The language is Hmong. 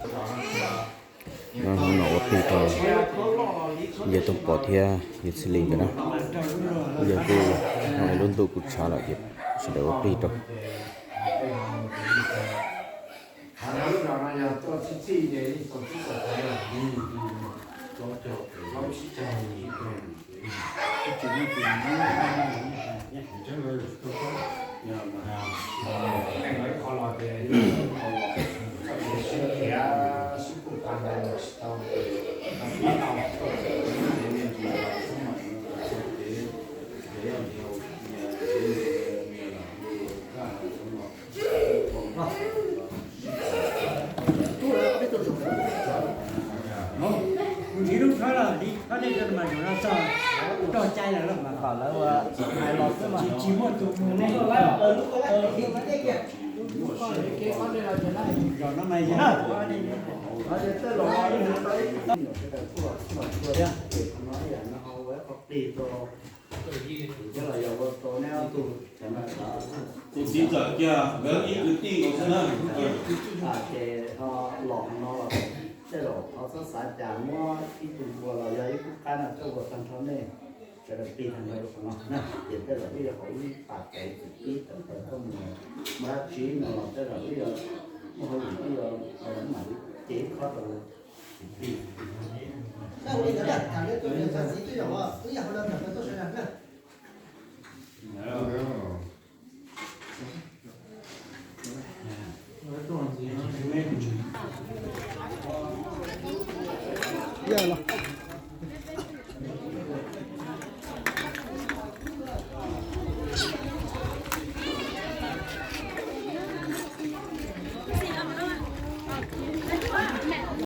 No hnub no ua plig rau yawg Tooj Pov thiab yawg Txhiaj Lis nkawd na. Yawg kuj hnub no lub ntuj kuj tshav lawm ces sawv daws ua plig rau. Nrhiav lub khawb los, nrhiav khawb nej rau mas zaum no txog rog cai lawm los mas kom lawv hais los xwb mas tsis muaj tus mus ne. Zaum no mas yog Tus txiv txawm kiag nkawd ib kwv tij nkaus xwb na. Ces ho los no los tej zaum ho txhob xav cas muab ib tug ua los yog ib khub qab no coj ua tag nrho nej sawv daws plig tag nrho rau qhov no na. Ces tej zaum wb yuav hauv ib pas kev txim tib tawm plaws koj mus, muaj dab tsi no los tej zaum wb yuav muaj hauj lwm wb yuav mam li cev khob rau txim tib. Yog los.